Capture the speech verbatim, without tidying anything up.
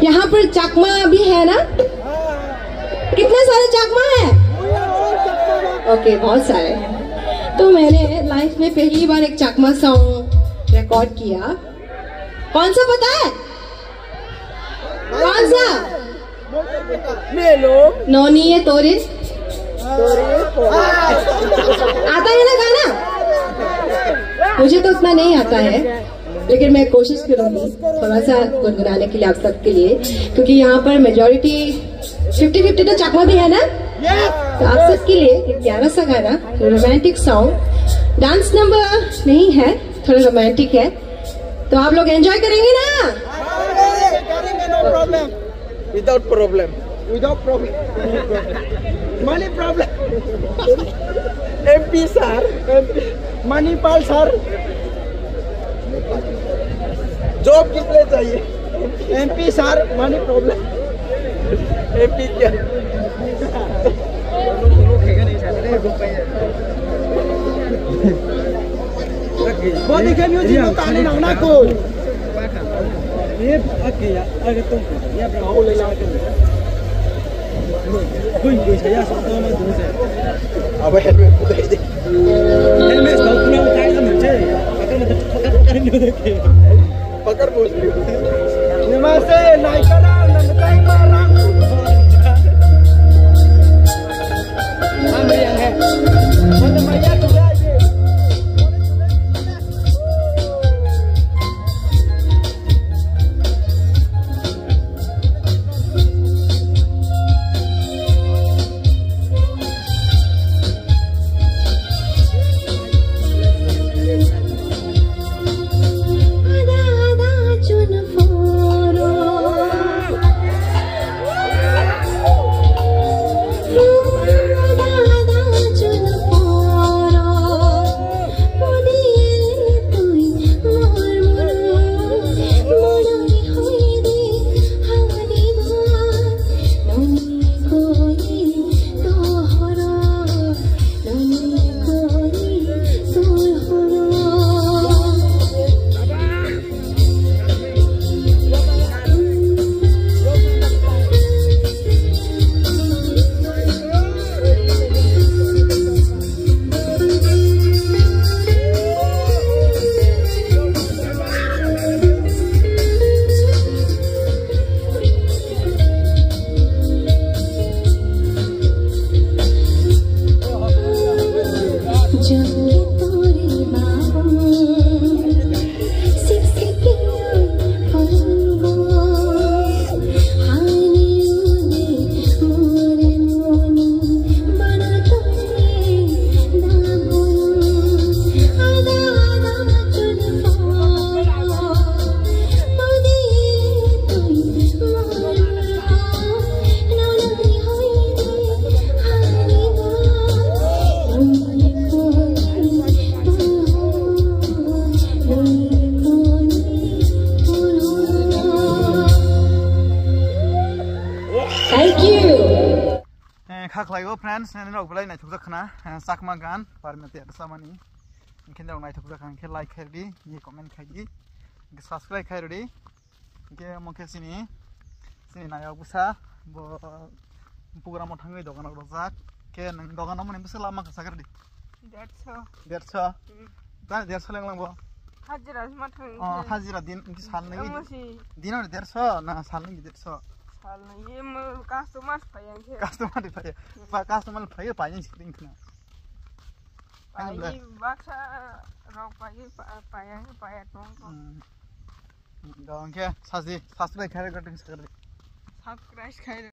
यहाँ पर चकमा भी है ना? कितने सारे चकमा है? ओके, बहुत सारे। तो मैंने लाइफ में पहली बार एक चकमा सॉन्ग रिकॉर्ड किया। कौन सा पता है? कौन सा? Melo. Noni ye torin. आता है ना गाना? मुझे तो उतना नहीं आता है, लेकिन मैं कोशिश करूंगी थोड़ा सा गुनगुनाने के लिए आप सबके लिए, क्योंकि यहाँ पर मेजोरिटी फिफ्टी फिफ्टी तो चकमा भी है ना। तो आप सबके लिए एक प्यारा सा गाना, रोमांटिक सॉन्ग, डांस नंबर नहीं है, थोड़ा रोमांटिक है, तो आप लोग एंजॉय करेंगे ना? Without problem. Without problem. Money problem. M P sir. M P. Manipal sir. Job किस लिए चाहिए? M P sir, money problem. M P क्या? Bo dikhe music no tani nang na ko. Ye, okay, ya, okay, tong. Ya, bro. Kau le la. Kau le la. Kau le la. Aba helmet putih je. Helmet tau kuna kai na muje. Pakar muje. Pakar bol. Namaste, naikara, namaste, marang. Amri yang hai. Mana maya tu ya je. Thank you. Eh, kha khlai o friends, nini rok belai naithokjak khna, eh, Chakma gan, Parmiti Arsabani. Hingkhe norok naithokjak kha, hingkhe like khai rwdi, hingkhe comment khai di, hingkhe subscribe khai rwdi. Hingkhe omo khe chini, chini nayok bwsa, bo program o thangwi dogan rok rwjak. Khe nwng dogan o mani bwsa lama kha sakhe rwdi. Derso. Derso? Hmm. Ta derso leng lang bo? Hajira ma thang. Oh, hajira din, hingkhe sal nai. Omo si. Din o derso na sal nai derso? Sal nai, ye mo customer phai yang khe. Customer phai. Pa customer phai, phai yang sikring khna. Ani bla. Pai baksa rok pai, pa-, pai yang, pai tong tong. Hmm. Dong khe, saji, subscribe khai rwdi, subscribe khai rwdi. Subscribe khai rwdi.